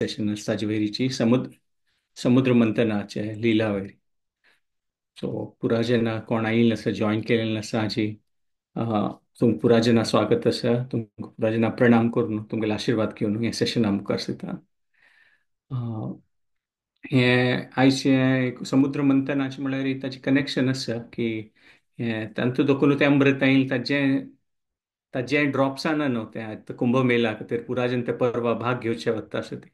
सेशन आसा वेरीची समुद्र समुद्र मंथनाचे लिला वयर. सो पुरा जेन्ना कोण आयिल्लें आसा, जॉयन केलेलें आसा हाजी तुमकां पुरा जेन्ना स्वागत आसा. तुमकां पुरा जेन्ना प्रणाम करून तुमगेले आशिर्वाद घेवन हें सेशना मुखार सरता. हें आयचें समुद्र मंथनाचें म्हणल्यार ताचें कनेक्शन आसा की हें तातूंत देखून तें अमृत आयलें, ताजें ताजें ड्रॉप्सान न्हू तें कुंभमेला खातीर पुरा जन ते पर्वा भाग घेवचे वता आसा तें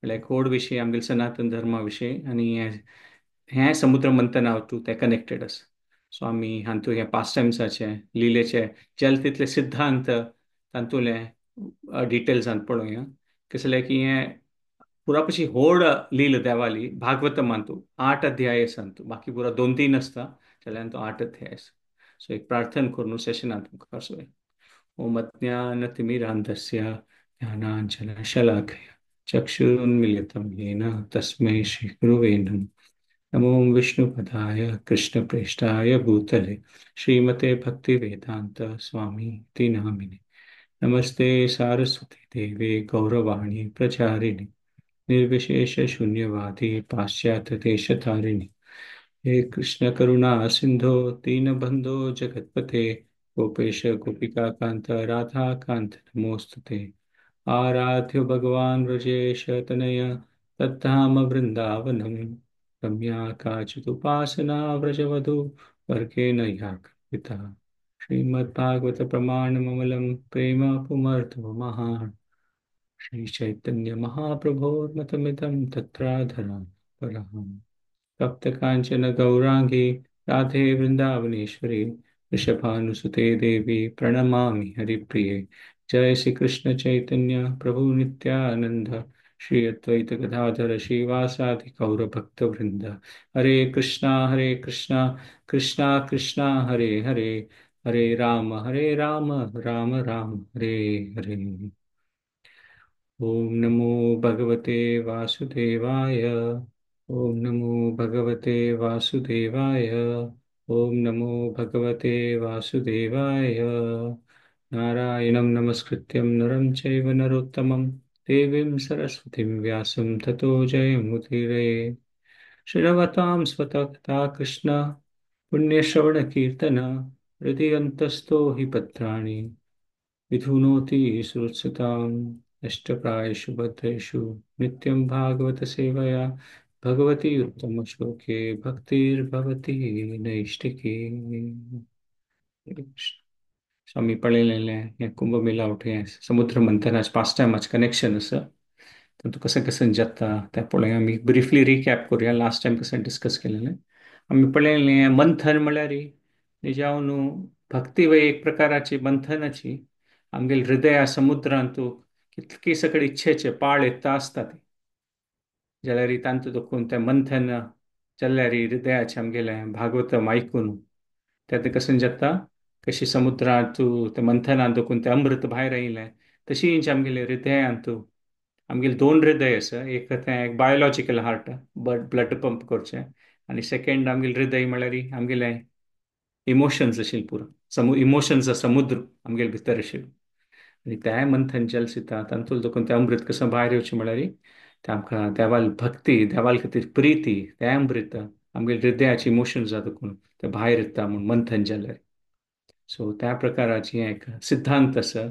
म्हणल्यार कोड विशीं आमगेले सनातन धर्मा विशीं आनी हें समुद्र मंथना वतून तें कनेक्टेड आसा. सो आमी हातूंत हे पास्ट टायम्साचे लिलेचे जाले तितले सिद्धांत तातूंतले डिटेल्सान पळोवया. कशें जाल्यार की हें पुरा पशी व्हड लील देवाली भागवतमांतू 8 अध्याय आसा, बाकी पुरा 2-3 आसता जाल्यार तो 8 अध्याय आसा. सो एक प्रार्थना करून सेशनांत मुखार सरया. ओम अज्ञानतिमिरान्धस्य ज्ञानाञ्जनशलाकया चक्षुरुन्मीलितं येन तस्मै श्रीगुरुवे नमः. नमो विष्णुपदाय कृष्णप्रेष्ठाय भूतले श्रीमते भक्तिवेदांत स्वामी इति नामिने. नमस्ते सारस्वती देवे गौरवाणी प्रचारिणे निर्विशेष शून्यवादी पाश्चात्य देशतारिणे. हे कृष्ण करुणा सिंधो दीनबंधो जगत्पते गोपेश गोपिका कांत राधा कांत नमोस्तुते. आराध्यो भगवान व्रजेश तनय तद्धाम वृंदावनम रम्या काचिदुपासना व्रजवधू वर्गेण या कल्पिता. श्रीमद्भागवत प्रमाणममलं प्रेम पुमर्थो महान् श्री चैतन्य महाप्रभोर्मतमिदं तत्राधरां परहं. तप्त कांचन गौरांगी राधे वृंदावनेश्वरी वृषभानुसुते देवी प्रणमामि हरिप्रिये. जय श्री कृष्ण चैतन्य प्रभु नित्यानंद श्री अद्वैत गदाधर श्रीवासादि गौर भक्त वृंद. हरे कृष्णा कृष्णा कृष्णा हरे हरे, हरे राम राम राम हरे हरे. ओम नमो भगवते वासुदेवाय. ओम नमो भगवते वासुदेवाय. ओम नमो भगवते वासुदेवाय. नारायणं नमस्कृत्यं नरं चैव नरोत्तमं देवीं सरस्वतीं व्यासं ततो जयमुदीरये. शृण्वतां स्वतः कृष्ण पुण्यश्रवणकीर्तन हृदि अन्तस्थो हि पत्राणि विधुनोति सुरुत्सताम्. अष्टप्रायेषु भद्रेषु नित्यं भागवत सेवया भगवती उत्तमश्लोके भक्तिर्भवति नैष्टिकी. आमी पळयलेलें हें कुंभमेला वटेन हें समुद्र मंथनाचें पास्ट टायमाचें कनेक्शन आसा, तातूंत कशें कशें जाता तें पळोवया. आमी ब्रिफली रिकॅप करुया लास्ट टायम कशें डिस्कस केलेलें. आमी पळयलें हें मंथन म्हळ्यार निजावन भक्ती वय एक प्रकाराची मंथनाची आमगेले हृदया समुद्रांतू कितकी सगळे इच्छेचे पाळ येता आसता ती जाल्यार तांतूं देखून तें मंथन जाल्यार हृदयाचें आमगेलें भागवतम आयकून तें कशें जाता कशी समुद्रांतू ते मंथनांत देखून तें अमृत भायर आयलें तशीच आमगेले हृदयांतू आमगेले 2 हृदय आसा. एक तें एक बायोलॉजिकल हार्ट ब्लड पंप करचें आनी सेकेंड आमगेले हृदय म्हळ्यार आमगेले इमोशन्स आशिल्ले पुरो इमोशन्स समुद्र आमगेले भितर आशिल्लो आनी तें मंथन जल सीता तातूंत देखून तें अमृत कशें भायर येवचें म्हळ्यार तें आमकां देवाल भक्ती देवाल खातीर प्रिती तें अमृत आमगेले हृदयाचे इमोशन्स जाता देखून तें भायर येता म्हूण मंथन जाल्यार. सो त्या प्रकाराचें एक सिद्धांत आसा.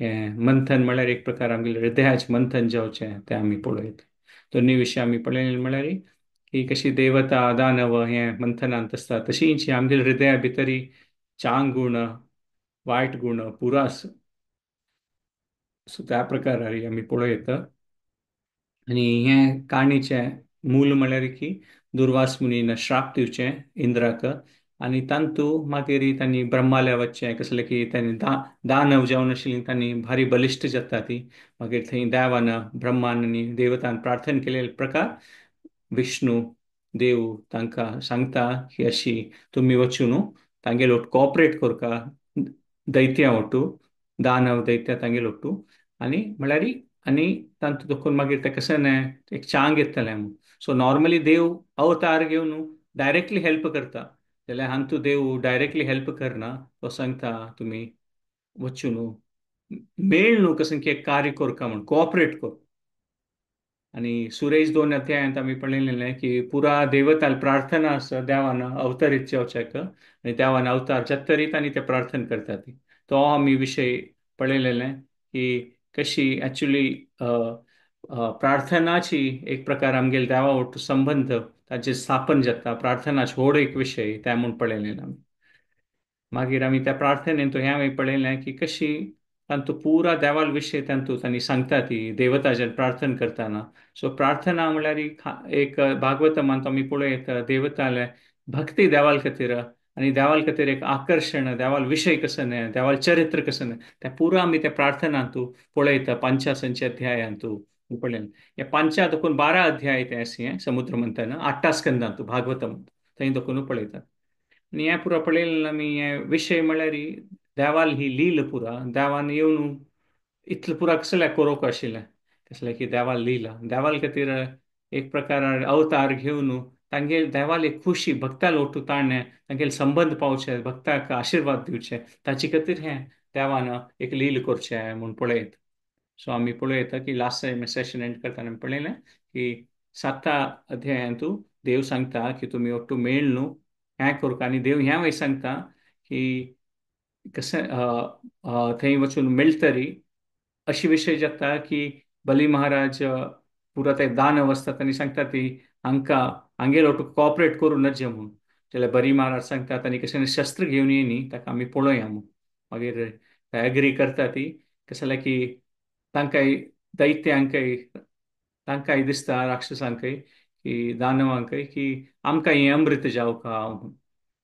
हें मंथन म्हळ्यार एक प्रकार आमगेले हृदयाचें मंथन जावचें तें आमी पळयता. दोनूय विशय आमी पळयले म्हळ्यार की कशी देवता दानव हें मंथनांत आसता तशीच आमगेले हृदया भितरी चांग गुण वायट गुण पुरो आसा. सो त्या प्रकारार आमी पळयता. आनी हें काणीचें मूल म्हळ्यार की दुर्वास मुनीन श्राप दिवचें इंद्राक आनी तांतू मागीर तांणी ब्रह्माल्या वचचें कसलें की तांणी दानव जावन आशिल्लीं तांणी भारी बलिश्ट जाता ती मागीर थंय देवान ब्रह्मान आनी देवतान प्रार्थना केलेले प्रकार विष्णू देव तांकां सांगता की अशी तुमी वचून न्हू तांगेलो कॉपरेट करका दैत्या वटू दानव दैत्या तांगेलो वटू आनी म्हळ्यार आनी तांतू देखून मागीर तें कशें न्हय एक चांग येतलें म्हूण. सो नॉर्मली देव अवतार घेवन डायरेक्टली हेल्प करता जाल्यार हांतू देव डायरेक्टली हेल्प करना तो सांगता तुमी वचून न्हू मेळ न्हू कशें की एक कार्य करका म्हूण कोऑपरेट कर. आनी सुरेश दोन अध्यायांत आमी पळयलेलें की पुरा देवताल प्रार्थना आसा देवान अवतरीत जावच्याक आनी देवान अवतार जातरीत आनी ते प्रार्थना करतात. तो आमी विशय पळयलेले की कशी एक्चुली प्रार्थनाची एक प्रकार आमगेले देवा वट्टू संबंद ताचेर स्थापन जाता. प्रार्थनाची व्हड एक विशय तें म्हूण पळयलें आमी. मागीर आमी त्या प्रार्थनेन हें आमी पळयलें की कशी तांतू पुरा देवाल विशय तांतू तांणी सांगता ती देवता जेन्ना प्रार्थना करतना. सो प्रार्थना म्हणल्यार एक भागवतमांत आमी पळयता देवताले भक्ती देवाल खातीर आनी देवाल खातीर एक आकर्शण, देवाल विशय कसो न्हय, देवाल चरित्र कसो न्हय, त्या पुरा आमी त्या प्रार्थनांतू पळयता पंचासंचे अध्यायांतू पळयलें. ह्या पांचा देखून 12 अध्याय ते आसा हें समुद्र मंथन आठा स्कंदांतू भागवतम थंय देखून पळयतात. आनी हें पुरा पळयलें आमी हे विशय म्हणल्यार देवाल ही लील पुरा देवान येवन इतलें पुरा कसलें करोवंक आशिल्लें कसलें की देवाल लीला देवाल खातीर एक प्रकार अवतार घेवन तांगेल देवाल एक खुशी भक्ताल ओटू ताणें तांगेले संबंद पावचे, भक्ताक आशिर्वाद दिवचे, ताचे खातीर हें देवान एक लील करचें म्हूण पळयत. सो आमी पळयता की लास्ट टायम सेशन एंड करतना आमी पळयलें की साता अध्यायांतू देव सांगता की तुमी ओटू मेळ न्हू हें करूंक आनी देव ह्या वयर सांगता की कशें थंय वचून मेळटरी अशी विशय जाता की बली महाराज पुरा ते दानव आसतात आनी सांगता ती हांकां हांगेर ओटू कॉपरेट करूं नजे म्हूण. जाल्यार बली महाराज सांगतात आनी कशें शस्त्र घेवन येयनी ताका आमी पळोवया म्हूण. मागीर एग्री करता ती कशें जाल्यार की तांकांय दैत्यांकय तांकांय दिसता राक्षसांकय की दानवांकय की आमकां हें अमृत जावका म्हूण.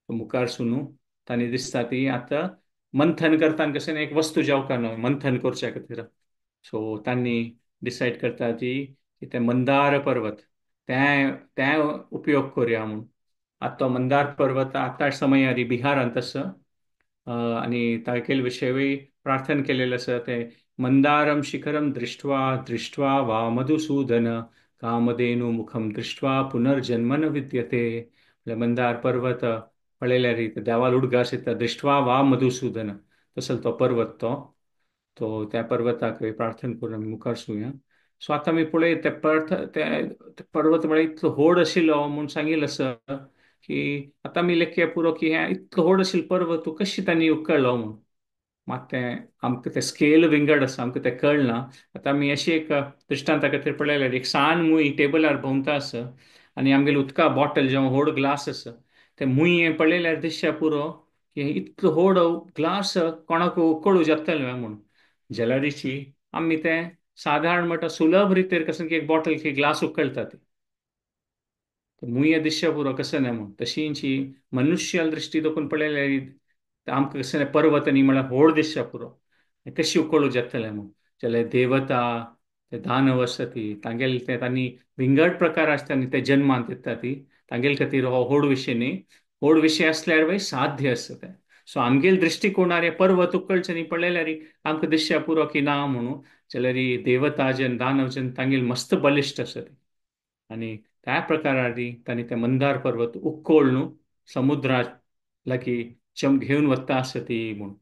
मुखार सुनू तांणी दिसता ती आतां मंथन करता कशें एक वस्तू जावका न्हय मंथन करच्या खातीर. सो तांणी डिसायड करता ती की तें मंदार पर्वत तें तें उपयोग करुया म्हूण. आतां तो मंदार पर्वत आतां समयारी बिहारांत आसा आनी तागेले विशयूय प्रार्थना केलेलें आसा तें मंदारम शिखरम दृष्ट्वा दृष्ट्वा वा मधुसूदन कामधेनु मुखम दृष्ट्वा पुनर्जन्म न विद्यते. म्हणल्यार मंदार पर्वत पळयल्यार देवाल उडगास येता दृष्ट्वा वा मधुसूदन तसो तो पर्वत तो तो त्या पर्वताक प्रार्थना करून आमी मुखार सुया. सो आतां आमी पळयत ते ते पर्वत म्हळ्यार इतलो व्हड आशिल्लो म्हूण सांगिल्लें आसा की आतां आमी लेखया पुरो की हें इतलो व्हड आशिल्लो पर्वत तूं कशी तांणी उकळ्ळो म्हूण. मात तें आमकां तें स्केल विंगड आसा आमकां तें कळना. आतां आमी अशी एक दृश्टांता खातीर पळयल्यार एक सान मूय टेबलार भोंवता आसा आनी आमगेले उदका बॉटल जेव्हा व्हड ग्लास आसा ते मुये पळयल्यार दिसच्या पुरो की इतलो व्हड ग्लास कोणाक उकळूं जातलें म्हूण. जाल्यारीची आमी तें सादारण म्हणटा सुलभ रितीर कशें की एक बॉटल की ग्लास उकळटा ती मुये दिसच्या पुरो कशें न्हय म्हूण. तशींची मनुष्याल दृश्टी देखून पळयल्यार आमकां कशें पर्वत न्ही म्हळ्यार व्हड दिसच्या पुरो कशी उकळूं जातलें म्हूण. जाल्यार देवता ते दानव आसता ती तांगेले ते तांणी विंगड प्रकार आसता आनी ते जन्मांत येता ती तांगेले खातीर हो व्हड विशय न्ही, व्हड विशय आसल्यार वय साध्य आसता तें. सो आमगेले दृश्टिकोणार हे पर्वत उकळचें न्ही पळयल्यार आमकां दिसच्या पुरो की ना म्हणून. जाल्यार देवता जन दानव जन तांगेले मस्त बलिश्ट आसता ती आनी त्या प्रकारारी तांणी ते मंदार पर्वत उक्कोळ न्हू समुद्रा लागीं चम घेवन वता आसता ती म्हूण.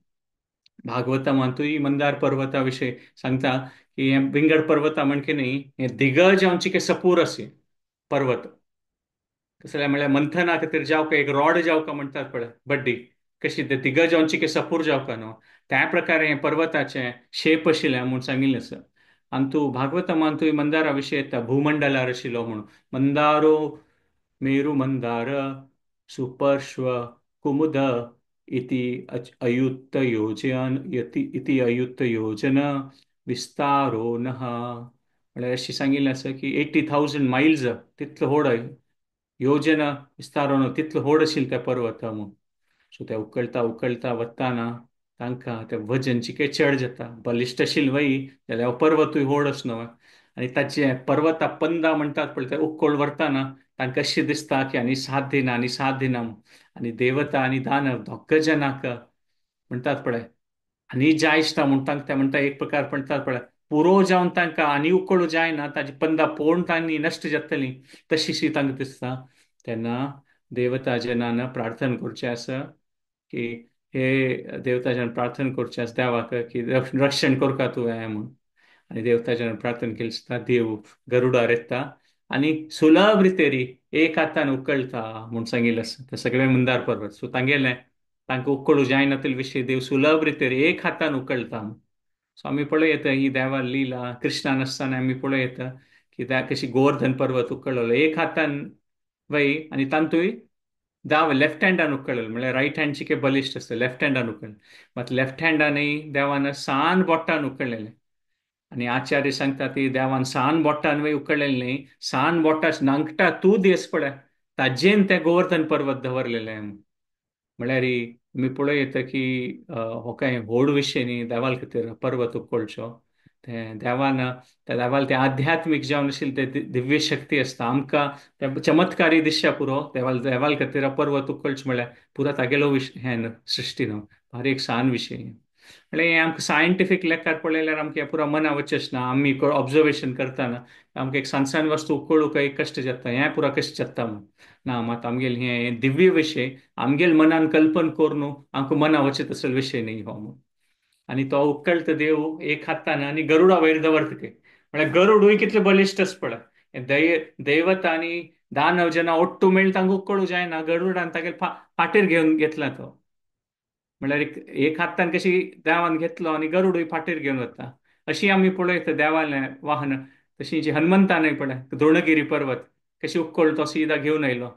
भागवतांतूय मंदार पर्वता विशय सांगता की हें विंगड पर्वता म्हणके न्ही हें दिगज आमची के सपूर अशें पर्वत कसलें म्हळ्यार मंथना खातीर जावका एक रॉड जावका म्हणटात पळय बड्डी कशी ते दिगज आमची के सपूर जावका न्हू त्या प्रकारे हें पर्वताचें शेप आशिल्लें म्हूण सांगिल्लें आसा. आनी तूं भागवतमांतूय मंदारा विशय येता भूमंडलार आशिल्लो म्हूण. मंदारो मेरू मंदार सुपर्श्व कुमुद इति अयुत योजन इति अयुत योजन विस्तारो नः. म्हळ्यार अशें सांगिल्लें आसा की 80,000 मायल्स तितलो व्हड योजन विस्तारो न्हू तितलो व्हड आशिल्लें तें पर्वत म्हूण. सो ते उकळता उकळता वतना तांकां तें वजन चिके चड जाता बलिश्ट आशिल्लें वय जाल्यार हो पर्वतूय व्हड आसा न्हू. आनी ताचें पर्वता पंदा म्हणटात पळय ते उक्कोळ व्हरतना तांकां अशें दिसता की आनी साथ दिना आनी साथ दिना म्हूण. आनी देवता आनी दानव दोग जनाक म्हणटात पळय आनी जाय दिसता म्हूण तांकां ते म्हणटा एक प्रकार म्हणटात पळय पुरो जावन तांकां आनी उकळूं जायना ताजी पंदा पळोवन तांणी नश्ट जातली तशीशी तांकां दिसता. तेन्ना देवता जनान प्रार्थना करचें आसा की हे देवता जन प्रार्थना करचें आसा देवाक की रक्षण करका तुवें म्हूण. आनी देवताच्यान प्रार्थना केली आसता देव गरुडार येता आनी सुलभ रितेरी एक हातान उकळटा म्हूण सांगिल्लें आसा ते सगळे मंदार पर्वत. सो तांगेलें तांकां उकळूं जायना तितले विशय देव सुलभ रितेरी एक हातान उकळटा. सो आमी पळयता ही देवा लिला कृष्णान आसतना आमी पळयता की त्या कशी गोवर्धन पर्वत उकळलो एक हातान वय आनी तांतूय दाव लेफ्ट हँडान उकळलो, म्हळ्यार रायट हँडची के बलिश्ट आसता, लेफ्ट हँडान उकळलें. मात लेफ्ट हँडानय देवान सान बोटान उकळलेलें. आनी आचार्य सांगता ती देवान सान बोटान वय उकळलेलें न्ही, सान बोटां नांगटा तूं दिस पळय ताजेन तें गोवर्धन पर्वत दवरलेलें. म्हळ्यार आमी पळयता की हो कांय व्हड विशय न्ही देवाल खातीर पर्वत उकळचो. तें देवान त्या देवाल तें आध्यात्मीक जावन आशिल्लें तें दिव्य शक्ती आसता आमकां तें चमत्कारी दिसच्या पुरो देवाल देवाल खातीर पर्वत उकळचो म्हळ्यार पुरो तागेलो विशय हें सृश्टी न्हू, भारी एक सान विशय. म्हळ्यार हें आमकां सायंटिफीक लेखार पळयल्यार आमकां हें पुरो मना वचच ना. आमी ऑब्जर्वेशन करतना आमकां एक सान सान वस्तू उकळूंक एक कश्ट जाता, हें पुरो कशें जाता म्हूण ना. मात आमगेल हें दिव्य विशय आमगेल मनान कल्पन करून आमकां मना वचत असलो विशय न्ही हो म्हूण. आनी तो उकळटा देव एक हातान आनी गरुडा वयर दवरता की म्हळ्यार गरुडूय कितले बलिश्ट आसा पळय, दैवत आनी दानव जेन्ना ओट्टू मेळ तांकां उकळूं जायना, गरुडान तागेले फाटीर घेवन घेतला तो. म्हळ्यार एक हातान कशी देवान घेतलो आनी गरुडूय फाटीर घेवन वता. अशी आमी पळयता देवालें वाहन. तशी जी हनुमंतानय पळय द्रोणगिरी पर्वत कशी उकळतो तो सीधा घेवन आयलो,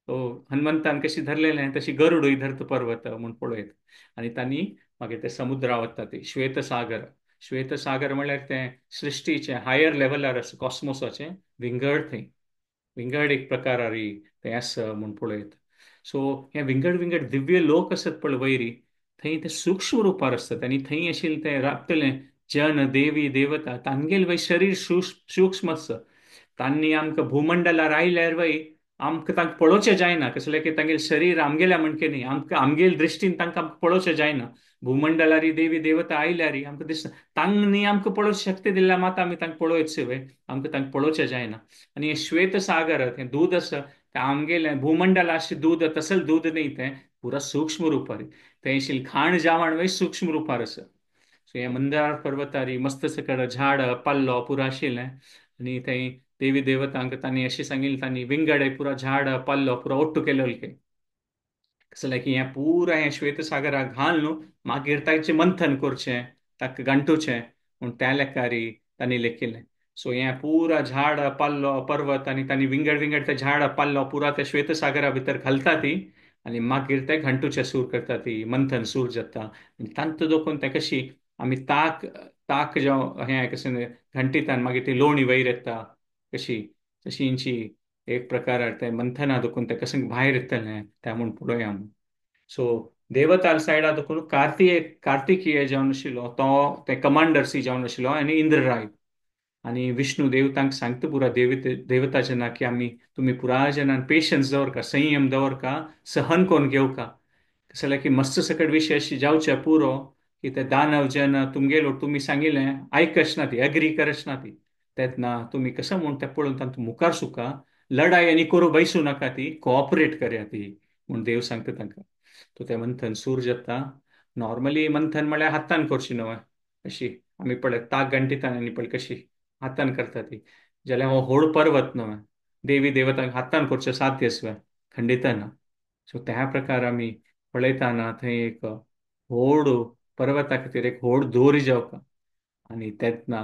तो हनुमंतान कशी धरलेलें तशी गरुडूय धरता पर्वत म्हूण पळयता. आनी तांणी मागीर ते समुद्रा वता ती श्वेतसागर. श्वेतसागर म्हळ्यार तें सृश्टीचें हायर लेवलार आसा कॉस्मोसाचें विंगड, थंय विंगड एक प्रकारारी तें आसा म्हूण पळयता. सो हे विंगड विंगड दिव्य लोक आसत पळय वयरी थंय ते सूक्ष्म रुपार आसतात आनी थंय आशिल्ले ते राबतले जन देवी देवता तांगेल वय शरीर सूक्ष्म आसता. तांणी आमकां भूमंडलार आयल्यार वय आमकां तांकां पळोवचें जायना, कसलें की तांगेलें शरीर आमगेल्या म्हणके न्ही, आमकां आमगेल दृश्टीन तांकां आमकां पळोवचें जायना. भूमंडलारी देवी देवता आयल्यारी आमकां दिसता तांणी आमकां पळोवची शक्ती दिल्या मात आमी तांकां पळोवचे वय, आमकां तांकां पळोवचें जायना. आनी हें श्वेतसागर हें दूद आसा तें आमगेलें भूमंडल आशिल्लें दूद तसलें दूद न्ही, तें पुरा सूक्ष्म रुपार तें आशिल्लें खाण जेवण वय सूक्ष्म रुपार आसा. सो हें मंदार पर्वतारी मस्त सकड झाड पाल्लो पुरा आशिल्लें आनी थंय देवी देवतांक तांणी अशें सांगिल्लें तांणी विंगड पुरा झाड पाल्लो पुरा ओट्टू केलें कसलें की हें पुरा हें श्वेतसागराक घाल न्हू मागीर ताचें मंथन करचें ताका गांठुचें म्हूण त्या लेखारी तांणी लेखिल्लें. सो हें पुरा झाड पाल्लो पर्वत आनी तांणी विंगड विंगड ते झाड पाल्लो पुरा ते श्वेतसागरा भितर घालता ती आनी मागीर ते घांटूचें सूर करता ती मंथन सूर जाता. आनी तांतू दोखून ते कशी आमी ताक ताक जावं हें कशें घंटीतान मागीर ती लोणी वयर येता कशी तशी इंची एक प्रकार ते मंथना दोखून ते कशें भायर येतलें तें म्हूण पळोवया आमी. सो देवताल सायडा दोखून कार्तिकीय जावन आशिल्लो तो ते कमांडर्सी जावन आशिल्लो आनी इंद्रराय आनी विष्णू देवतांक सांगता पुरा देवता जना की आमी तुमी पुरा जनान पेशन्स दवरका, संयम दवरका, सहन करून घेवका, कसलें की मस्त सकट विशय अशी जावचे पुरो की ते दानव जन तुमगेलो तुमी सांगिल्लें आयकच ना ती, एग्री करच ना ती, तेन्ना तुमी कसं म्हूण तें पळोवन तांकां मुखार सुका लढाई आनी करूं बैसूं नाका ती, कोऑपरेट करया ती म्हूण देव सांगता तांकां. तो तें मंथन सूर जाता. नॉर्मली मंथन म्हळ्यार हातान करची न्हय, अशी आमी पळय ताक घंटितान आनी पळय कशी हातान करता ती, जाल्यार हो व्हड पर्वत न्हय देवी देवतांक हातान करचें साध्य आसलें खंडिताना. सो त्या प्रकार आमी पळयतना थंय एक व्हड पर्वता खातीर एक व्हड दोरी जावका आनी तेन्ना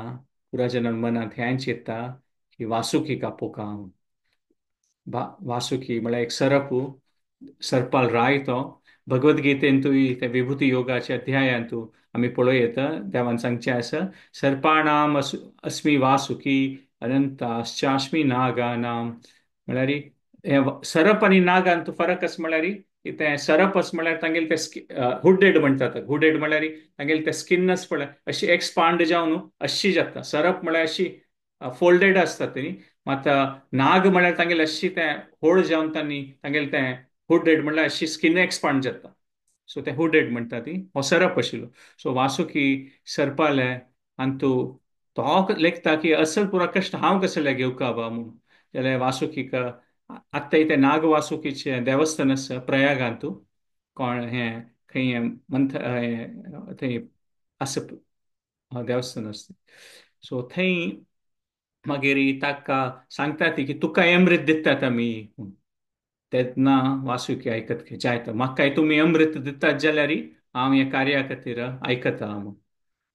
पुरा जनान मनांत हेंच येता की वासुकी कापोका वासुकी म्हळ्यार एक सरप, सर्पाल राय तो भगवद्गीतेंतूय ते विभूती योगाच्या अध्यायांतू आमी पळोवं येता देवान सांगचें आसा सर्पाणाम अस्मी वासुकी अनंताश्चास्मी नागानाम. म्हळ्यार हे सरप आनी नागांत फरक आसा म्हळ्यार तें सरप आसा म्हळ्यार तांगेले ते हुडेड म्हणटात, हुडेड म्हळ्यार तांगेले ते स्किन आसा पळय अशी एक्सपांड जावन न्हू अशी जाता. सरप म्हळ्यार अशी फोल्डेड आसता ती, मात नाग म्हळ्यार तांगेले अशी तें होड जावन तांणी तांगेले तें हुडेड म्हळ्यार अशी स्किन एक्सपांड जाता. सो ते हुडेड म्हणटा ती, हो सरप आशिल्लो. सो वासुकी सरपाले आनी तूं तो लेखता की असल पुरा कश्ट हांव कसले घेवका बा म्हूण, जाल्यार वासुकीक आत्तां तें नागवासुकीचें देवस्थान आसा प्रयागांतू, कोण हें खंय मंथ थंय आसा देवस्थान आसा. सो थंय मागीर ताका सांगता ती की तुका अमृत दितात आमी. तेन्ना वासुकी आयकत की जायत म्हाकाय तुमी अमृत दितात जाल्यार हांव ह्या कार्या खातीर आयकता म्हूण.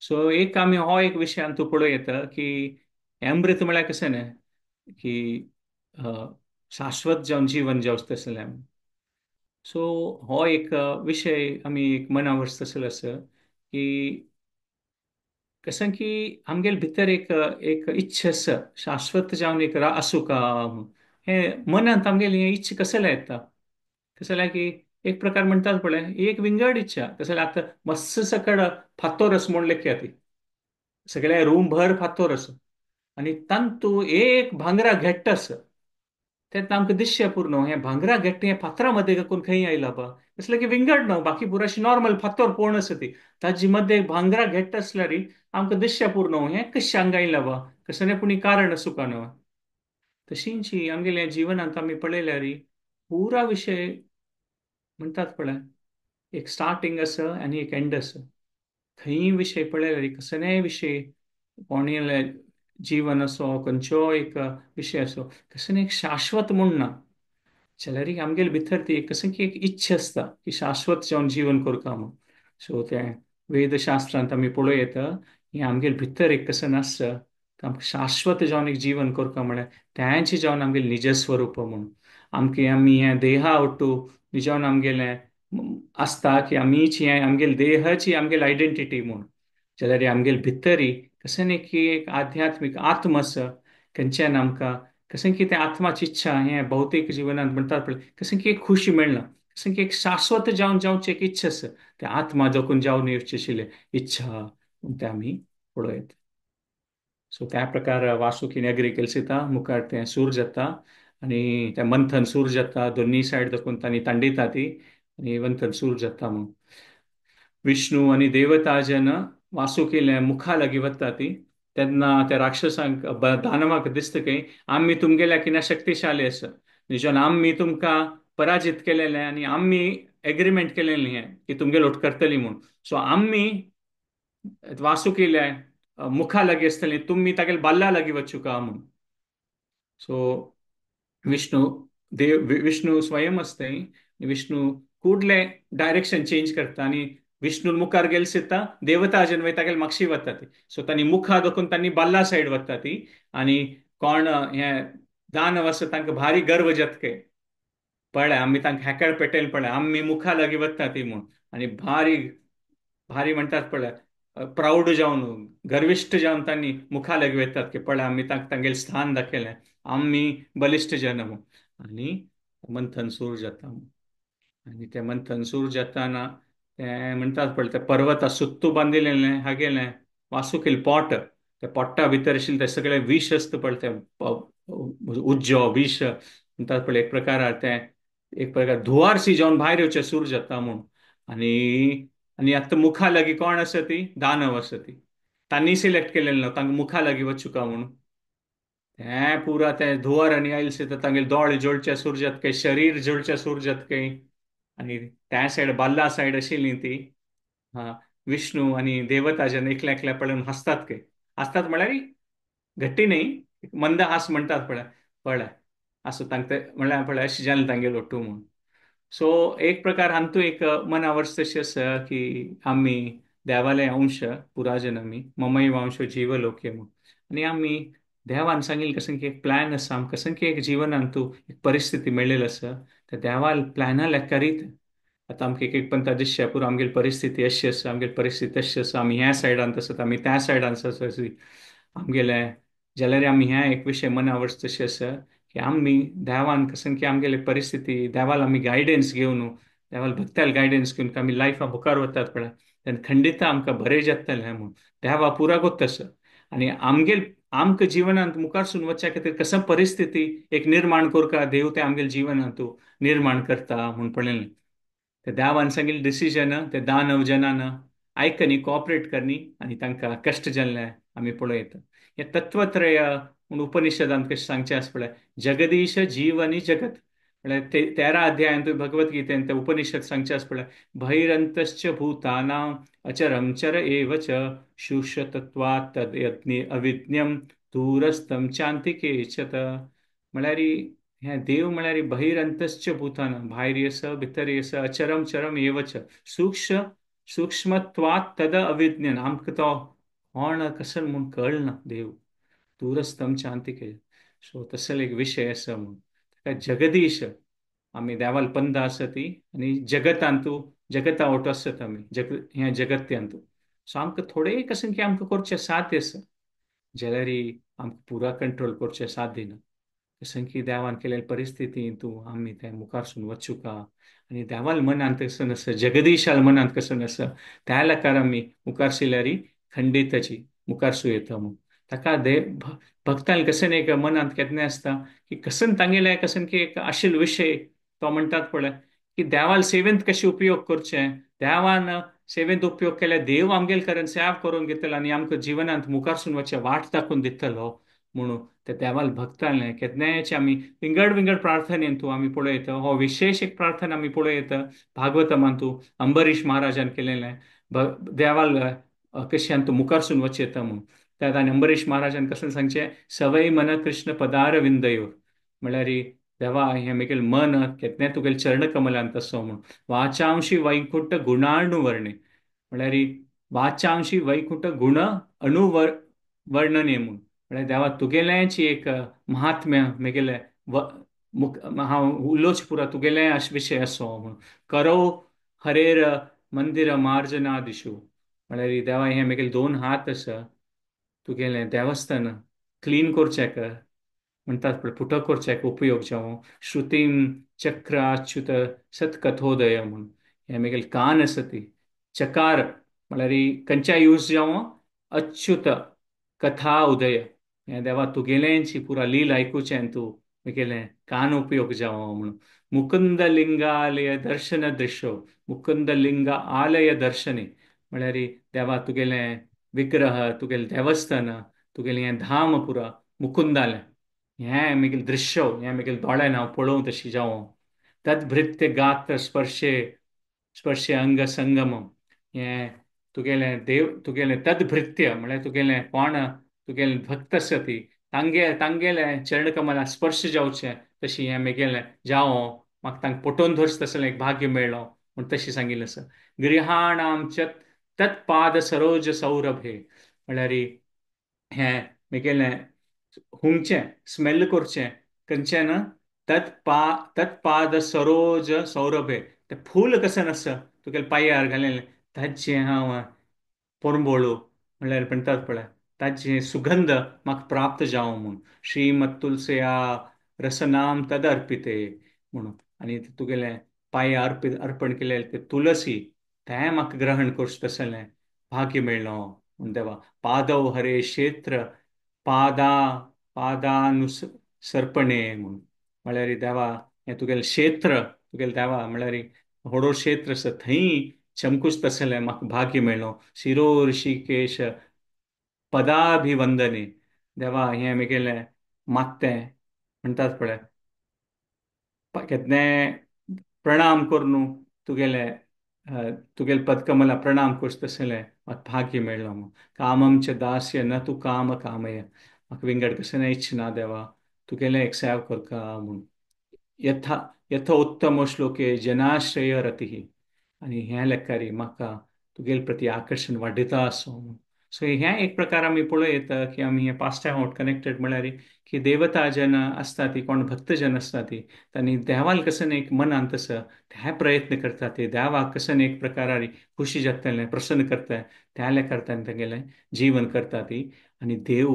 सो एक आमी हो एक विशय आमकां पळोवं येता की अमृत म्हळ्यार कशें न्हय की शाश्वत जावन जीवन जावचें तसलें. सो हो एक विशय आमी एक मना वचता तसलो आसा की कशें की आमगेले भितर एक एक इच्छा आसा शाश्वत जावन एक आसूं का म्हूण. हें मनांत आमगेली हें इच्छा कसले येता, कसले की एक प्रकार म्हणटात पळय एक विंगड इच्छा. कसले आतां मस्त सकड फातोर आसा म्हूण लेखया ती सगळ्या रूम भर फातोर आसा आनी तांतू एक भांगरा घेट्ट आसा. तेन्ना आमकां दिश्य पूर्ण हें भांगरा घेट्ट हें फातरा मदें कोण खंय आयला बा, कसलें की विंगड न्हू, बाकी पुराशी नॉर्मल फातोर पळोवन आसा ती, ताजे मदें भांगरा घेट्ट आसल्यार आमकां दिश्य पूर्ण हें कशें हांगा आयला बा, कसलें पूण कारण आसूं का न्हू. तशींच आमगेल्या जिवनांत आमी पळयल्यार पुरा विशय म्हणटात पळय एक स्टार्टींग आसा आनी एक एंड आसा. खंय विशय पळयल्यार कसलेय विशय कोणेले जीवन असो खंयचो एक विशय असो कसलें एक शाश्वत म्हूण ना, जाल्यार आमगेले भितर ती कसलें की एक इच्छा आसता की शाश्वत जावन जीवन करता म्हूण. सो तें वेदशास्त्रांत आमी पळोवं येता हें आमगेले भितर एक कसं नासता आमकां शाश्वत जावन एक जीवन करता म्हळ्यार तेंच जावन आमगेलें निजस्वरूप म्हूण. आमकां आमी हें देहा ओट्टू निजावन आमगेलें आसता की आमीच हें आमगेले देहाची आमगेली आयडेंटिटी म्हूण, जाल्यार आमगेले भितरी कशें न्ही की एक आध्यात्मीक आत्म आसा खंयच्यान आमकां कशें की तें आत्माची इच्छा हें भौतीक जिवनांत म्हणटात पळय कशें की एक खुशी मेळना, कशें की एक शाश्वत जावन जावची एक इच्छा आसा, ते आत्मा जखून जावन येवची आशिल्ली इच्छा म्हूण तें आमी पळोवं येता. सो त्या प्रकार वासुकीन एग्री केलसिता मुखार तें सूर जाता आनी तें मंथन सूर जाता, दोनूय सायड दाखोवन तांणी तांडयता ती आनी मंथन सूर जाता म्हूण. विष्णू आनी देवता जेन्ना वासुकीले मुखा लागीं वता ती तेन्ना त्या राक्षसांक दानवाक दिसता की आमी तुमगेल्या कितें शक्तिशाली आसा, निजन आमी तुमकां पराजीत केलेलें आनी आमी एग्रीमेंट केलेलें हें की तुमगेलो लोट करतली म्हूण. सो आमी वासुकीले मुखा लागीं आसतली, तुमी तागेले बाल्ला लागीं वचुका म्हूण. सो विष्णू देव विष्णू स्वयं आसता, विष्णू कुडले डायरेक्शन चेंज करता आनी विष्णू मुखार गेले सिता देवता जेन्ना वयता तागेले मागशी वता ती. सो तांणी मुखा दाखोवन तांणी बाल्ला सायड वता ती आनी कोण हें दानव आसा तांकां भारी गर्व जाता पळय आमी तांकां हेकळ पेटेल पळय आमी मुखा लागीं वता ती म्हूण. आनी भारी भारी म्हणटात पळय प्रावड जावन गर्विश्ट जावन तांणी मुखा लागीं वतात की पळय आमी तांकां तांगेलें स्थान दाखयलें, आमी बलिश्ट जन म्हूण. आनी मंथन सूर जाता म्हूण. आनी तें मंथन सूर जाताना तें म्हणटात पळय तें पर्वता सुत्तू बांदिल्लें हागेलें वासुकील पोट, ते पोट्टा भितर आशिल्लें तें सगळें विश आसता पळय तें उज्जो विश म्हणटात पळय एक प्रकार तें एक प्रकार धुवारसी जावन भायर येवचें सूर जाता म्हूण. आनी आनी आतां मुखा लागीं कोण आसा ती दानव आसा ती, तांणी सिलेक्ट केलेलें ना तांकां मुखा लागीं वचुका म्हूण. हें पुरा तें धुवार आनी आयले तर तांगेले दोळे जळचे सूर जाता काय, शरीर जळचे सूर जाता काय. आनी त्या सायड बाल्ला सायड आशिल्ली ती विष्णू आनी देवता जेन्ना एकल्या एकल्या पळोवन हांसतात काय, हांसतात म्हळ्यार घट्टी न्ही मंद हास म्हणटात पळय पळय आसूं तांकां म्हळ्यार पळय अशें जालें तांगेलो ओट्टू म्हूण. सो एक प्रकार हातूंत एक मना वर्स तशें आसा की आमी देवाले अंश पुराजन आमी ममय वंश जीवलोके म्हूण. आनी आमी देवान सांगिल्लें कसं की एक प्लॅन आसा आमकां, कसं की एक जिवनांत तूं एक परिस्थिती मेळ्ळेली आसा त्या देवान प्लॅना लेकरीत आतां आमकां एक एक पंता दिसचें पुरो आमगेली परिस्थिती अशी आसा, आमगेली परिस्थिती तशी आसा, आमी ह्या सायडान आसात, आमी त्या सायडान आसात, आमगेलें जाल्यार आमी ह्या एक विशय मना वर्स तशें आसा की आमी देवान कसं की आमगेली परिस्थिती देवाल आमी गायडन्स घेवन देवाल भक्त्याल गायडन्स घेवन आमी लायफा मुखार वतात पळय तेन्ना खंडिता आमकां बरें जातलें म्हूण देवा पुरा गोत आसा. आनी आमगेल आमकां जिवनांत मुखार सून वचच्या खातीर कसं परिस्थिती एक निर्माण करता देव ते आमगेले जिवनांत निर्माण करता म्हूण पळयलें. ते देवान सांगिल्लें डिसिजन ते दानव जनान आयकनी कॉपरेट करनी आनी तांकां कश्ट जाल्ले आमी पळयता. हे तत्वत्रय म्हूण उपनिषदांत कशें सांगचें आसा पळय, जगदीश जीव आनी जगत. म्हळ्यार 13 अध्यायान तुवें भगवत गीतेन ते उपनिषद सांगचे आसा पळय, बहिरंतश्च भूतानां अचरम चर एव च शुष्यतत्वात् तद् यज्ञ अविज्ञम दूरस्थम चांतिके च. म्हळ्यार हें देव म्हळ्यार बहिरंतश्च भूतानां, भायर आसा भितर आसा, अचरम चरम एव च सूक्ष्म सूक्ष्मत्वात् तद अविज्ञान, आमकां तो कोण कसो म्हूण कळना देव, दूरस्थम चांतिके. सो तसलो एक विशय आसा म्हूण ताका जगदीश आमी देवाल पंदा आसा ती आनी जगतांतू जगता ओट आसत आमी जग ह्या जगत्यांतू. सो आमकां थोडे कशें की आमकां करचें साध्य आसा, जाल्यार आमकां पुरा कंट्रोल करचें साध्य ना. कशें की देवान केलेले परिस्थितींतू आमी तें मुखारसून वचूका आनी देवाल मनांत कसं आसा, जगदीशाल मनांत कसं आसा त्या लेखार आमी मुखार शिल्यारी खंडिताची मुखार येता म्हूण. ताका देव भक्तांक कशें एक मनांत केन्ना आसता की कसन तांगेले कसन की एक आशिल विशय तो म्हणटात पळय की देवाल सेवेंत कशें उपयोग करचें, देवान सेवेंत उपयोग केल्यार देव आमगेल करून सेव करून घेतलो आनी आमकां जिवनांत मुखारसून वचचें वाट दाखोवन दितलो म्हणून ते देवाल भक्तांले केन्नायचे आमी विंगड विंगड प्रार्थनेंतू आमी पळयता. हो विशेश एक प्रार्थना आमी पळयता भागवतमांतू अंबरीश महाराजान केलेलें देवाल कशें तूं मुखारसून वचयता म्हूण. त्या आनी अंबरीश महाराजान कशें सांगचें, सवय मन कृष्ण पदार विंदयो, म्हळ्यार देवा हें म्हगेलें मन केन्नाय तुगेलें चरणकमलांत आसो म्हूण. वाचांशी वैकुंठ गुणाणुवर्णे, म्हळ्यार वाचांशी वैकुंठ गुण अणुवर वर्णने म्हूण, म्हळ्यार देवा तुगेलेंच एक महात्म्य म्हगेलें हांव उलोवच पुरा तुगेलें विशय आसो म्हूण. करो हरेर मंदिर मार्जनादिशु, म्हळ्यार देवा हें म्हगेले दोन हात आसा तुगेलें देवस्थान क्लीन करचें म्हणटात पळय, पुटो करचें उपयोग जावं. श्रुतीम चक्राच्युत सत्कथोदय म्हूण, हें म्हगेलें कान आसा ती चकार म्हळ्यार खंयच्या यूज जावं अच्युत कथा उदय, हें देवा तुगेलेंची पुरा लील आयकुचें तूं म्हगेलें कान उपयोग जावं म्हणून. मुकुंद लिंगालय दर्शन दृश्यो, मुकुंद लिंग आलय दर्शने, म्हळ्यार देवा तुगेलें विग्रह तुगेलें देवस्थान तुगेलें हें धाम पुरा मुकुंदालें हें म्हगेलें दृश्य हें म्हगेलें दोळ्यान हांव पळोवं तशी जावं. तद्भृत्य गात्र स्पर्शे स्पर्शे अंग संगम, हें तुगेलें देव तुगेलें तद्भृत्य म्हळ्यार तुगेलें कोण तुगेलें भक्त आसा ती तांगेलें चरणकमला स्पर्श जावचें तशी हें म्हगेलें जावं, म्हाका तांकां पटोवन धरचें तसलें एक भाग्य मेळ्ळो म्हूण तशें सांगिल्लें आसा. गृहाणाम च तत्पाद सरोज सौरभे, म्हळ्यार हें म्हगेलें हुंगचें स्मेल करचें खंयचें ना तत्पाद सरोज सौरभे, तें फूल कशें आसा तुगेलें पांयार घालें ताचें हांव पोरंबोळू म्हणल्यार म्हणटात पळय ताचें सुगंध म्हाका प्राप्त जावं म्हूण. श्रीमत तुलसया रसनाम तद अर्पिते म्हणून, आनी तुगेलें पांय अर्पण केलें ते तुलसी तें म्हाका ग्रहण करचें तसलें भाग्य मेळ्ळो म्हूण देवा. पादव हरे क्षेत्र पादा पादानुसर्पणे म्हूण, म्हळ्यार देवा हें तुगेलें क्षेत्र तुगेलें देवा म्हळ्यार व्हडो क्षेत्र आसा थंय चमकूच तसलें म्हाका भाग्य मेळ्ळो. शिरो ऋषिकेश पदाभिवंदने, देवा हें म्हगेलें मात्तें म्हणटात पळय केन्नाय प्रणाम करून तुगेलें तुगेलें पदकमला प्रणाम करचें तसलें म्हाका भाग्य मेळ्ळो म्हूण. कामम च दास्य न तूं काम कामय, म्हाका विंगड कशें इच्छा ना देवा तुगेलें एक सेव करका म्हूण. यथा यथ उत्तम श्लोके जनाश्रय रती, आनी हें लेखारी म्हाका तुगेले प्रती आकर्शण वाडयता आसो म्हूण. सो हें एक प्रकार आमी पळयता की आमी हें पास्ट टायम आवट कनेक्टेड म्हळ्यार की देवता जन आसता ती कोण भक्तजन आसता ती तांणी देवाल कसन एक मनांत आसा ते प्रयत्न करता ते देवाक कसन एक प्रकारारी खुशी जातलें प्रसन्न करता त्या लेखार तांगेलें जीवन करता ती आनी देव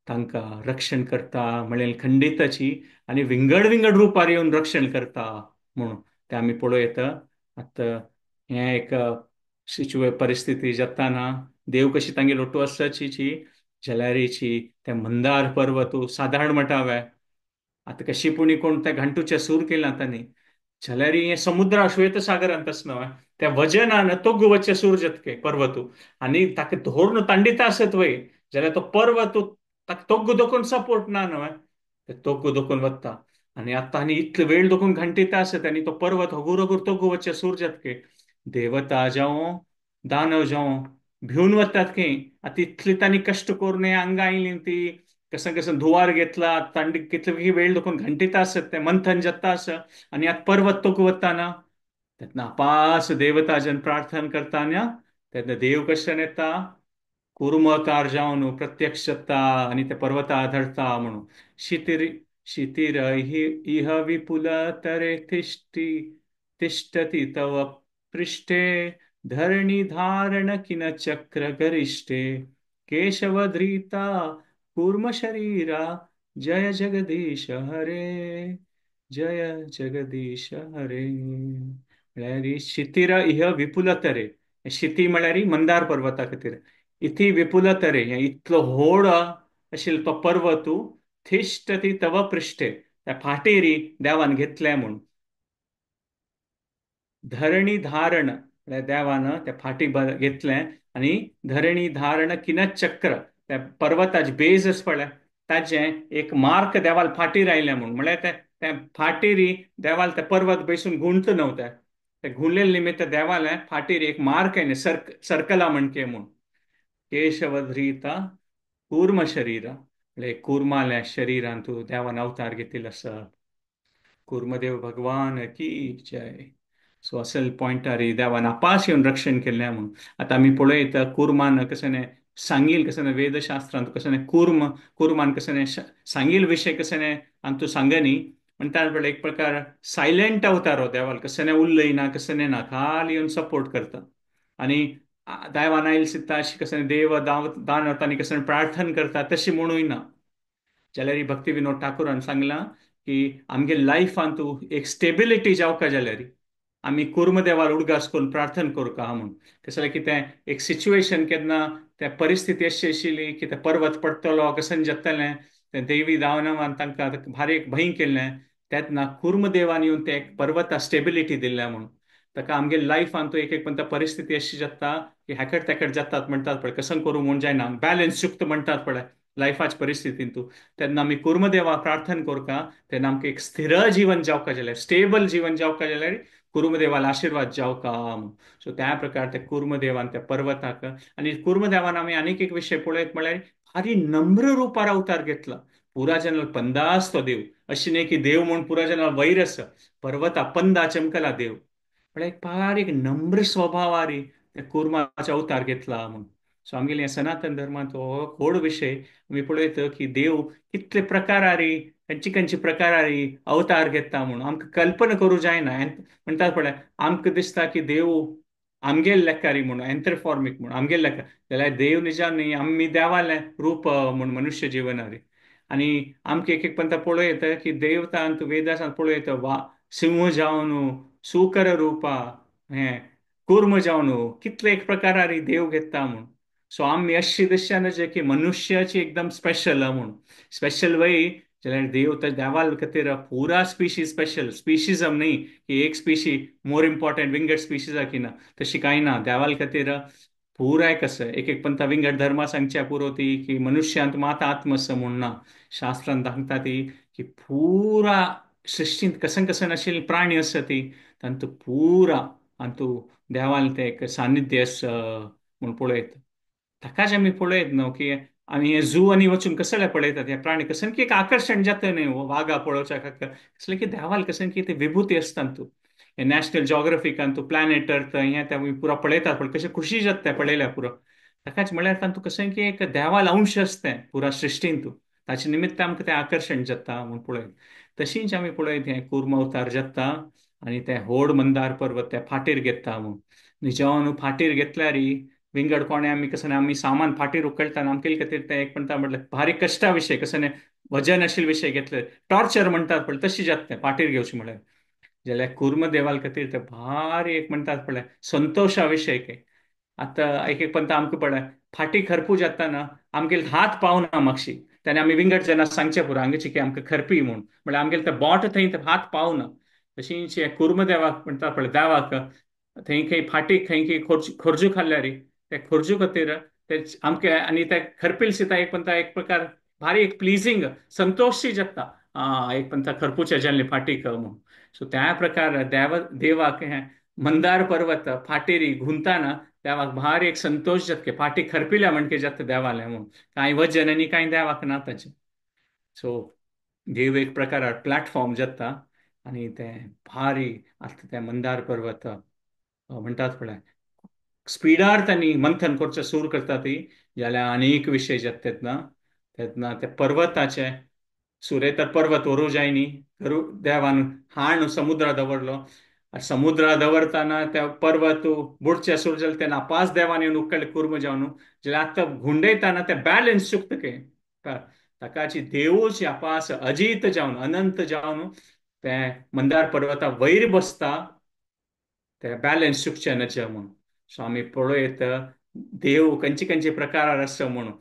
तांकां रक्षण करता म्हणल्यार खंडिताची आनी विंगड विंगड रुपार येवन रक्षण करता म्हणून तें आमी पळयता. आतां हें एक सिच्युए परिस्थिती जाता ना देव कशी तांगे लोटू आसाची जलारीची त्या मंदार पर्वत सादारण म्हणटा आतां कशी पुणी कोण त्या घांटूचे सूर केला तांणी जाल्यार हें समुद्र श्वेत सागरांत आसना त्या वजनान तोगू वचचे सूर जातके पर्वतू आनी ताका धोरण तांडिता आसत वय जाल्यार तो पर्वत ताका तोगू दोखून सपोर्ट ना न्हय ते तोगू दोखून वता. आनी आतां आनी इतलो वेळ दोखून घांटीता आसत आनी तो पर्वत हगूर हगूर तोगू वचचे सूर जातके देवता जावं दानव जावं भिवन वतात खंय. आतां इतली तांणी कश्ट करून हांगा आयली ती कसं कसं धुवार घेतला तांणी कितले वेळ दोखून घांटीता आसत तें मंथन जाता आसा आनी आतां पर्वत तोगू वताना तेन्ना अपास देवता जन प्रार्थना करताना तेन्ना देव कशें येता कुर्मकार जावन प्रत्यक्ष जाता आनी ते पर्वता धरता म्हणून शितिर शितिर इह विपुल तरे तिष्ठी तिष्ठति तव पृष्ठे धरणी धारण किन चक्र गरिष्ठे केशवधृता कूर्म शरीरा जय जगदीश हरे जय जगदीश हरे. म्हळ्यार शितिर इह विपुल तरे, शिती म्हळ्यार मंदार पर्वता खातीर, इति विपुल तरे हें इतलो व्हड आशिल्लो तो पर्वत तिष्ठति तव पृष्ठे त्या फाटीरी देवान घेतलें म्हूण. धरणी धारण म्हळ्यार देवान त्या फाटी घेतलें आनी धरणी धारण किन चक्र त्या पर्वताचे बेज आसा पळय ताचें एक मार्क देवाल फाटीर आयलें म्हूण. म्हळ्यार त्या फाटीरी देवाल ते पर्वत बैसून गुंत न्हू, ते गुंडलेले निमित्त देवालें फाटीर एक मार्क आयलें सर्कला म्हणके म्हूण. केशवधृता कूर्म शरीरा म्हळ्यार कुर्माल्या शरीरान तूं देवान अवतार घेतिल्लो आसा. कुर्मदेव भगवान की जय. सो असल पॉयंटार देवान आपास येवन रक्षण केल्लें म्हूण. आतां आमी पळयता कुर्मान कशें सांगील कशें वेदशास्त्रांत कशें कुर्म कुर्मान कशें सांगील विशय कशें आनी तूं सांगनी म्हणटा पळय एक प्रकार सायलेंट अवतार हो देवाल कशें उलयना कशें ना खाली येवन सपोर्ट करता. आनी देवान आयल सित्ता अशी कशें देव दान तांणी कशें प्रार्थना करता तशी म्हणूय ना. जाल्यार भक्ती विनोद ठाकुरान सांगलां की आमगे लायफान तूं एक स्टेबिलिटी जावका जाल्यार आमी कुर्मदेवार उडगास करून प्रार्थना करूंक म्हूण. कशें जाल्यार की तें एक सिच्युएशन केन्ना त्या परिस्थिती अशी आशिल्ली की ते पर्वत पडटलो कशें जातलें तें देवी दावनावान तांकां भारी एक भंय केल्लें तेन्ना कुर्मदेवान येवन ते एक पर्वता स्टेबिलिटी दिल्ल्या म्हूण. ताका आमगे लायफान तूं एक एक पण परिस्थिती अशी जाता की हॅकट तेकट जातात म्हणटात पळय कसं करूं म्हूण जायना बॅलन्स चुकता म्हणटात पळय लायफाचे परिस्थितीन तूं तेन्ना आमी कुर्मदेवा प्रार्थना करता तेन्ना आमकां एक स्थिर जीवन जावका जाल्यार स्टेबल जीवन जावका जाल्यार कुर्मदेवाला आशिर्वाद जावका. सो त्या प्रकार ते कुर्मदेवान त्या पर्वताक आनी कुर्मदेवान आमी आनीक एक विशय पळयत म्हळ्यार भारी नम्र रुपार अवतार घेतला. पुरा जनाल पंदास तो देव अशी न्ही की देव म्हूण पुरा जनाल वैर आसा पर्वता पंदा चमकला देव म्हळ्यार एक फार एक नम्र स्वभावारी त्या कुर्माचो अवतार घेतला म्हूण. सो आमगेले सनातन धर्मांत हो व्हड विशय आमी पळयता की देव कितले प्रकारारी खंयची खंयची प्रकारारी अवतार घेता म्हूण आमकां कल्पना करूं जायना. म्हणटात पळय आमकां दिसता की देव आमगेले लेखारी म्हूण एंथ्रोफॉर्मीक म्हूण आमगेले लेखा जाल्यार देव निजान न्ही आमी देवालें रूप म्हूण मनुष्य जिवनारी. आनी आमकां एक एक पंता पळोवं येता की देवतांत वेदासांत पळोवं येता वा सिंह जावन सुकर रुपा हें कुर्म जावन कितले एक प्रकारारी देव घेता म्हूण. सो आमी अशी दिश्यान जे की मनुष्याची एकदम स्पेशल म्हूण स्पेशल वय जाल्यार देव तर देवाल खातीर पुरा स्पिशी स्पेशल स्पिशीजम न्ही की एक स्पिशी मोर इम्पॉर्टंट विंगड स्पिशीज की ना तशी कांय ना. देवाल खातीर पुराय कसं एक एक पंथा विंगड धर्मा सांगच्या पुरो ती की मनुष्यांत मात आत्म आसा म्हूण ना. शास्त्रान सांगता ती की पुरा सृश्टींत कसन कसन आशिल्ले प्राणी आसा ती तांतू पुरा आनी देवाल तें एक सानिध्य आसा म्हूण पळयता. ताकाच आमी पळयत न्हू की आमी हे झू आनी वचून कसले पळयतात हे प्राणी कसन की एक आकर्शण जाता न्ही वागा पळोवच्या खातीर कसलें की देवाल कसन की ते विभूती आसता तूं हे नॅशनल जॉग्राफिकान तूं प्लॅनेट अर्थ हें ते पुरा पळयतात पळय कशें खुशी जाता तें पळयल्यार पुरो ताकाच म्हळ्यार तांतूं कशें की एक देवाल अंश आसता तें पुरा सृश्टीन तूं ताचे निमित्त आमकां तें आकर्शण जाता म्हूण पळयत. तशींच आमी पळयत हें कुर्म अवतार जाता आनी तें व्हड मंदार पर्वत ते फाटीर घेता म्हूण. निजावन फाटीर घेतल्यार विंगड कोणे आमी कसं आमी सामान फाटीर उखलता आमकां खातीर तें एक म्हणटा म्हटल्यार भारी कश्टा विशय कसं वजन आशिल्ले विशय घेतले टॉर्चर म्हणटात पळय तशी जाता तें फाटीर घेवचें म्हळ्यार. जाल्यार कुर्मदेवाल खातीर तें भारी एक म्हणटात पळय संतोशा विशय आतां एक एक पंता आमकां पळय फाटी खरपू जाता ना आमगेले हात पावना मातशी तेन्ना आमी विंगड जेन्ना सांगचें पुरो हांगाची की आमकां खरपी म्हूण म्हळ्यार आमगेले ते बोट थंय हात पावना. तशींच कुर्मदेवाक म्हणटा पळय देवाक थंय खंय फाटी खंय खंय खोर्जू खाल्ल्यार ते खोर्जू खातीर ते आमके आनी ते खरपील सीता एक म्हणटा एक प्रकार भारी एक प्लिजींग संतोषी जाता एक पंथा खरपूच्या जाल्ले फाटीक म्हणून. सो त्या प्रकार देवाक हें मंदार पर्वत फाटेरी घुंताना देवाक भारी एक संतोष जातके फाटी खरपिल्या म्हणके जाता देवाले म्हणून, कांय वजन आनी कांय देवाक ना ताचें. सो देव एक प्रकार प्लॅटफॉर्म जाता आनी तें भारी आतां तें मंदार पर्वत म्हणटात पळय स्पिडार तांणी मंथन करचें सुरू करता ती जाल्यार आनी एक विशय जाता तेन्ना तेन्ना त्या पर्वताचे सुरे तर पर्वत व्हरूं जाय न्ही, देवान हाण समुद्रा दवरलो, समुद्रा दवरताना त्या पर्वत बुडचे सुरू जालें तेन्ना पांच देवान येवन उकळ्ळे कुर्म जावन जाल्यार आतां घुंडयताना ते बॅलन्स चुकता के ताकाची देवूच अपास अजीत जावन अनंत जावन ते मंदार पर्वता वयर बसता ते बॅलन्स चुकचें नजे म्हणून. सो आमी पळयत देव खंयचे खंयचे प्रकार आसा म्हणून,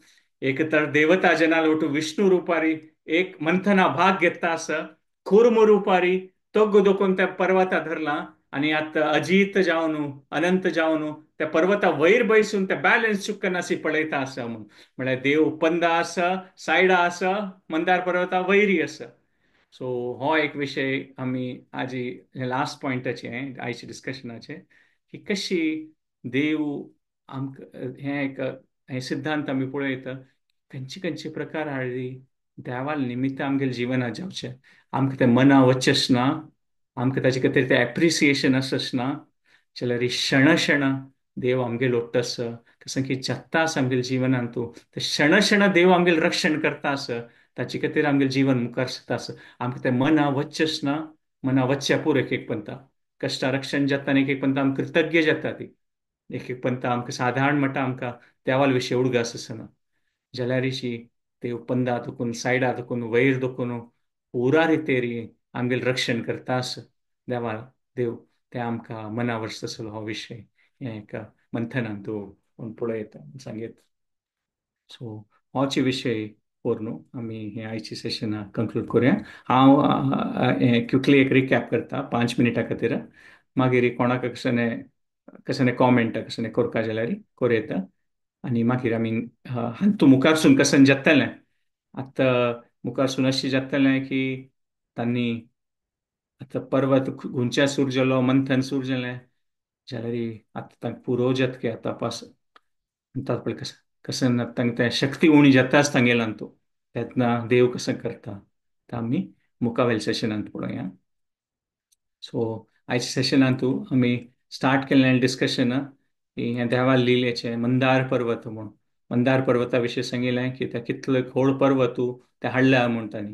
एक तर देवता जनाल वटू विष्णू रुपारी एक मंथना भाग घेता आसा, कुर्म रुपारी तोग्गो दोकोन त्या पर्वता धरला आनी आतां अजीत जावन अनंत जावन त्या पर्वता वयर बैसून त्या बॅलन्स चुकनासी पळयता आसा म्हणून. म्हळ्यार देव पंदा आसा, सायडा आसा, मंदार पर्वता वयरी आसा. सो हो एक विशय आमी आजी लास्ट पॉयंटाचे आयचे डिस्कशनाचे की कशी देव आमकां हें एक हें सिद्धांत आमी पळयता खंयचे खंयचे प्रकार हाडली देवाल निमित्त आमगेले जिवनात जावचें, आमकां तें मना वचच ना, आमकां ताचे खातीर तें एप्रिसिएशन आसच ना, जाल्यार क्षण क्षण देव आमगेल लोट्ट आसा, कसं की जत्ता आसा आमगेले जिवनांत तूं ते क्षण क्षण देव आमगेले रक्षण करता आसा, ताचे खातीर आमगेले जीवन मुखार सरता आसा. आमकां तें मना वचच ना, मना वचच्या पूर एक एक पंथा कश्टा रक्षण जाता आनी एक एक पंथा आमकां कृतज्ञ जाता ती, एक एक पंथा आमकां सादारण म्हणटा आमकां देवाल विशय उडगास आसना, जाल्यार देव पंदा दुखून सायडा दुखून वयर दुखून पुरा रितेरी आमगेले रक्षण करता आसा देवा देव ते आमकां मना वर्स आसलो हो विशय हें एक मंथनान तूं पळयता सांगीत. सो होच विशय पोर न्हू आमी हें आयची सेशना कंक्लूड करुया. हांव हें क्विकली एक रिकॅप करता 5 मिनटां खातीर, मागीर कोणाक कशें कशें कॉमेंट कशें करपा जाल्यार करूं येता आनी मागीर आमी हातूं मुखारसून कशें जातलें आतां मुखारसून अशें जातलें की तांणी आतां पर्वत गुंच्या सूर जालो मंथन सूर जालें जाल्यार आतां तांकां पुरो जातके आतां पास म्हणटात पळय कशें कशें तांकां तें शक्ती उणी जाताच तांगेल्यान तूं तेन्ना देव कशें करता तें आमी मुखावेल्या सेशनांत पळोवया. सो आयच्या सेशनांत तूं आमी स्टार्ट केल्लें डिस्कशन की हें देवा लिलेचें मंदार पर्वत म्हूण, मंदार पर्वता विशीं सांगिल्लें की ते कितलो खोड पर्वत ते हाडल्या म्हूण तांणी,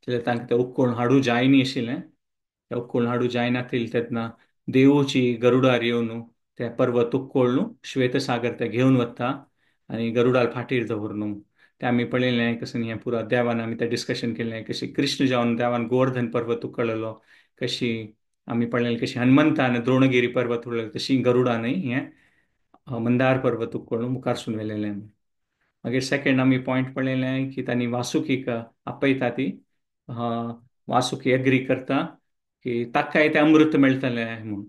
जाल्यार तांकां तें उक्कोण हाडूं जायनी आशिल्लें, तें उक्कोण हाडूं जायना तेन्ना देवूची गरुडार येवन ते पर्वत उक्कोळ्ळू श्वेतसागर ते घेवन वता आनी गरुडार फाटीर दवरनू तें आमी पळयलें कशें हें पुरा देवान आमी तें डिस्कशन केलें कशी कृष्ण जावन देवान गोवर्धन पर्वत उकळलो, कशी आमी पळयलें कशी हनुमंतान द्रोणगिरी पर्वत उडलें, तशी गरुडानय हें मंदार पर्वत उकळून मुखारसून व्हेलेलें. मागीर सेकेंड आमी पॉयंट पळयलें की तांणी वासुकीक आपयता ती वासुकी एग्री करता की ताकाय तें अमृत मेळटलें म्हूण.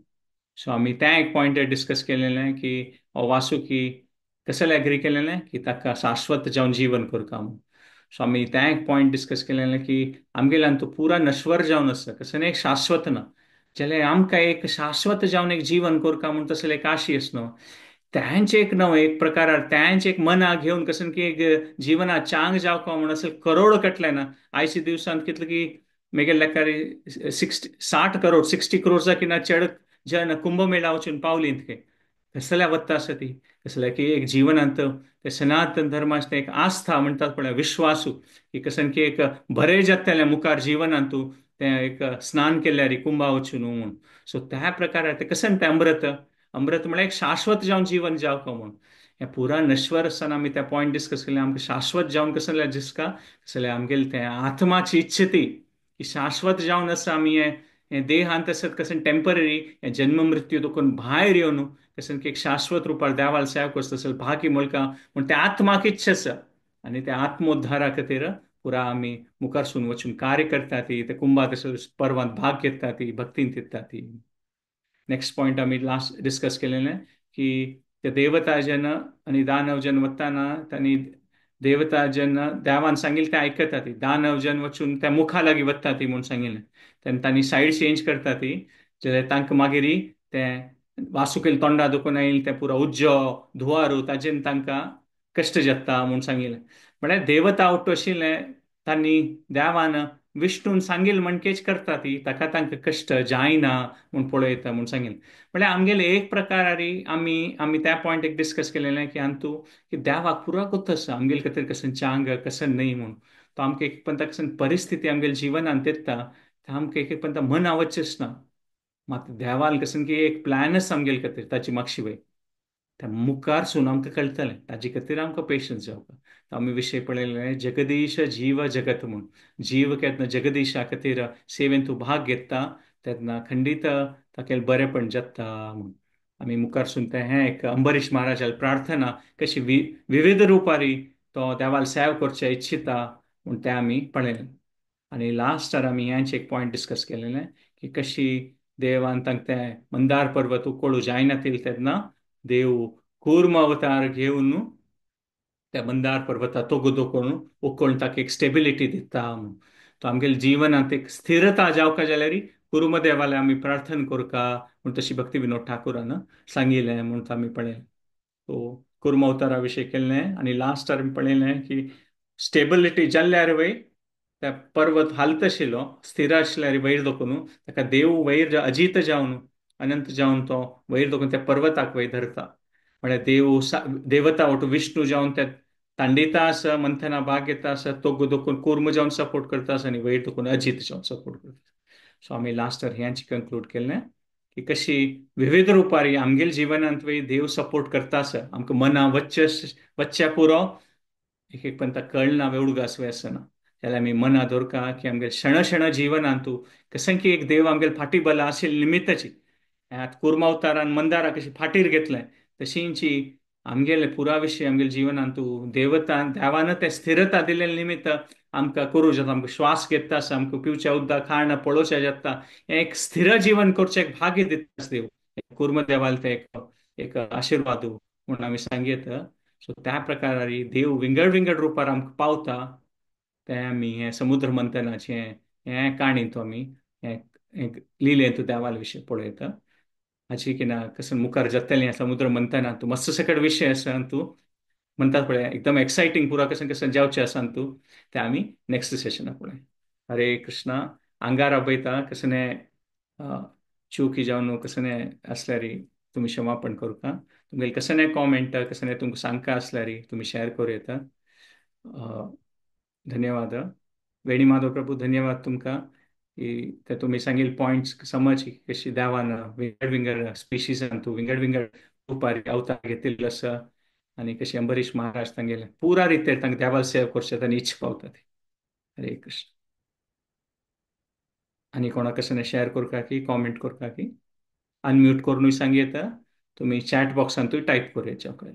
सो आमी तें एक पॉयंट डिस्कस केलेलें की वासुकी कसले एग्री केलेलें की ताका शाश्वत जावन जीवन करता म्हूण. सो आमी तें एक पॉयंट डिस्कस केलेलें की आमगेल्यान तो पुरा नश्वर जावन आसा कसलें एक शाश्वत ना, जाल्यार आमकां एक शाश्वत जावन एक जीवन करता म्हूण तसलें एक आशी आसना, त्यांचे एक नव एक प्रकार त्यांचे एक मना घेवन कसं की एक जिवना चांग जावका म्हूण असं करोड कटले ना आयच्या दिवसांत कितले की मेगेले लेखार 60 करोड 60 करोडचा की ना चड जन कुंभमेळा वचून पावली इतके कसल्या वत्ता आसा ती कसल्या की एक जिवनांत ते सनातन धर्माचें एक आस्था म्हणटात पळय विश्वासू की कसं की एक बरें जातलें मुखार जिवनांत तें एक स्नान केल्यार कुंभा वचून म्हूण. सो त्या प्रकार तें कशें तें अमृत अमृत म्हळ्यार एक शाश्वत जावन जीवन जावका म्हूण हें पुरा नश्वर आसतना आमी त्या पॉयंट डिस्कस केलें आमकां शाश्वत जावन कसलें जिसका कसलें आमगेलें तें आत्माची इच्छा ती की शाश्वत जावन आसा आमी हें देहांत आसत कशें टेंपररी हें जन्म मृत्यू दुखून भायर येवन कशें की एक शाश्वत रुपार देवाल सेवा करता तसो भागी मुळका म्हूण त्या आत्माक इच्छा आसा आनी त्या आत्मोद्धारा खातीर पुरा आमी मुखारसून वचून कार्य करता ती ते कुंभा तसो पर्वांत भाग घेता ती भक्तीन दिता ती. नेक्स्ट पॉयंट आमी लास्ट डिस्कस केलेलें की ते देवता जन आनी दानव जन वताना तांणी देवता जेन्ना देवान सांगिल्लें तें आयकता ती, दानव जन वचून त्या मुखा लागीं वता ती म्हूण सांगिल्लें, तेन्ना तांणी सायड चेंज करता ती, जाल्यार तांकां मागीर तें वासुकेल तोंडा दुखून आयिल्लें तें पुरो उज्जो धुवारू ताजेन तांकां कश्ट जाता म्हूण सांगिल्लें. म्हळ्यार देवता उट्टो आशिल्लें तांणी देवान विष्णून सांगिल्लें म्हणकेच करता ती, ताका तांकां कश्ट जायना म्हूण पळयता म्हूण सांगिल्लें. म्हळ्यार आमगेले एक प्रकारारी आमी आमी त्या पॉयंट एक डिस्कस केलेलें की अंतू की देवाक पुरा गोत आसा आमगेले खातीर कशें चांग कशें न्हय म्हूण. तो आमकां एक पंता कशें परिस्थिती आमगेले जिवनान दिता ते आमकां एक एक पंता मन आवडचेच ना, मात देवान कशें की एक प्लॅन आसा आमगेले खातीर ताची मागशी वय त्या मुखारसून आमकां कळटलें, ताजे खातीर आमकां पेशन्स जावपा. आमी विशय पळयलें जगदीश जीव जगत म्हूण, जीव केन्ना जगदीशा खातीर सेवेन तूं भाग घेता तेन्ना खंडीत ताका बरेंपण जाता म्हूण. आमी मुखारसून तें हें एक अंबरीश महाराजाल प्रार्थना कशी विविध रुपारी तो देवाल सेव करचें इच्छिता म्हूण तें आमी पळयलें. आनी लास्टार आमी हेंच एक पॉयंट डिस्कस केलेलें की कशी देवान तांकां तें मंदार पर्वत उकळू जायना तिल तेन्ना देव कूर्म अवतार घेवन त्या मंदार पर्वता तो गोदो करून उकळून ताका एक स्टेबिलिटी दिता म्हूण. तो आमगेले जिवनांत एक स्थिरता जावका जाल्यार कुर्म देवाले आमी प्रार्थना करका म्हूण तशी भक्ती विनोद ठाकुरान सांगिल्लें म्हूण आमी पळयलें. सो कुर्म अवतारा विशय केल्लें आनी लास्ट आमी पळयलें की स्टेबिलिटी जाल्यार वय त्या पर्वत हालत आशिल्लो, स्थिर आशिल्ल्यार वयर दखून ताका देव वयर अजीत जावन अनंत जावन तो वयर दखून त्या पर्वताक वयर धरता. म्हळ्यार देव देवता वटू विष्णू जावन त्या तांडिता आसा मंथना भाग घेता आसा तो दखून कूर्म जावन सपोर्ट करता आसा आनी वयर दखून अजीत जावन सपोर्ट करता. सो आमी लास्टार हेंच कंक्लूड केलें की कशी विविध रुपारी आमगेले जिवनांत वय देव सपोर्ट करता आसा, आमकां मना वच्चे वच्च्या पुरो एक एक पण कळना वेवडगास वय आसना, जाल्यार आमी मना दवरका की आमगेले क्षण क्षण जिवनांत कशें की एक देव आमगेले फाटी बला आशिल्ले निमित्ताची आतां कुर्म अवतारान मंदारा कशी फाटीर घेतलें तशींची आमगेले पुरा विशय आमगेले जिवनांत देवता देवान तें स्थिरता दिल्ले निमित्त आमकां करूं जाता, आमकां श्वास घेता आसा, आमकां पिवच्या उदक खाण पळोवचें जाता, हें एक स्थिर जीवन करचें एक भाग्य दिता देव कुर्म देवाल तें एक एक आशिर्वाद म्हूण आमी सांगयत. सो त्या प्रकारारी देव विंगड विंगड रुपार आमकां पावता तें आमी हें समुद्र मंथनाचें हें काणींत आमी हें लिलेंत देवाल विशय पळयता. हाची की ना कसं मुखार जातलें हें समुद्र मंथनांत तूं मस्त सकट विशय आसा तूं म्हणटात पळय एकदम एक्सायटींग पुरा कशें कशें जावचें आसा तूं तें आमी नेक्स्ट सेशनाक पळय. हरे कृष्णा. आंगार आपयता कसने चुकी जावन कसने आसल्यार तुमी क्षमापण करूका, तुमगेले कसने कॉमेंट कसने तुमकां सांगका आसल्यार तुमी शेअर करूं येता. धन्यवाद वेणी माधव प्रभू, धन्यवाद तुमकां की ते तुमी सांगिल्ले पॉयंट्स समज कशी देवान विंगड विंगड स्पिशीजान तूं विंगड विंगड रुपार अवतार घेतिल्लो आसा आनी कशी अंबरीश महाराज तांगेले पुरा रितेर तांकां देवाक सेवा करचें तांणी इच्छा पावता ती. हरे कृष्ण. आनी कोणा कशें शेअर करता की कॉमेंट करता की अनम्यूट करूनय सांग येता, तुमी चॅट बॉक्सांतूय टायप करूं येता.